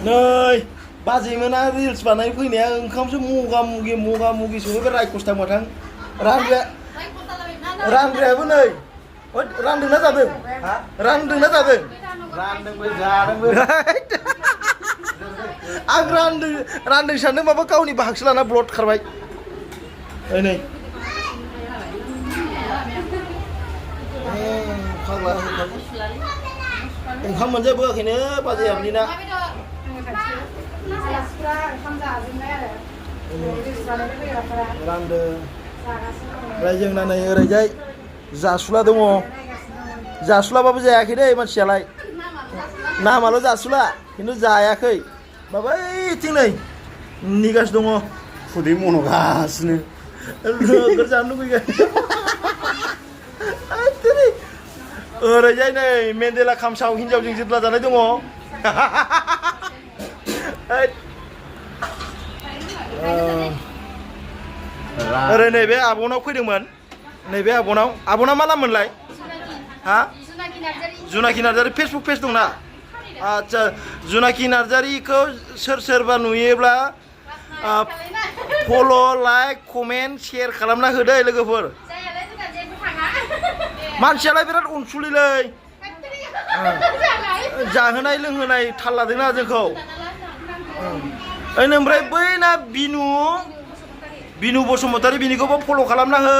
नै बाजैमोना रिल्स बानाय फैनाया ओंखामसो मगा मुगि सौहैबाय रायखसथा माथां रानग्रायाबो नै रानदोंना जादों रानदोंना जादों रानदोंबो जादोंबो आं रानदों सानदों माबा गावनि बाहागसो लाना ब्लड खारबाय नै फाग्ला ओंखाम मोनजाबोआखैनो बाजै आबनिना रानदों ओमफ्राय जोंना नै ओरैजाय जासुला दङ जासुलाबाबो जायाखै दै मानसियालाय नामाल' जासुला खिन्थु जायाखै माबायथिं नै निगासिनो दङ खुदै मन'गासिनो नोगोर जानो लुबैगासिनो ओरैजाय नै मेन्देला खामसाव हिनजावजों जोद्ला जानाय दङ ओरै नैबे आब'नाव फैदोंमोन नैबे आब'ना मा नाममोनलाय हा जुनाखि नार्जारि फेसबुक पेज दंना आच्छा जुनाखि नार्जारिखौ सोरबा नुयोब्ला फल' लाइक कमेन्ट शेयार खालामना होदो लोगोफोर मानसियालाय बिराद अनसुलिलै जाहोनाय लोंहोनाय थाल लादोंना जोंखौ ओमफ्राय बै ना बिनु बसुमतारी बिनिखौबो फल' खालामना हो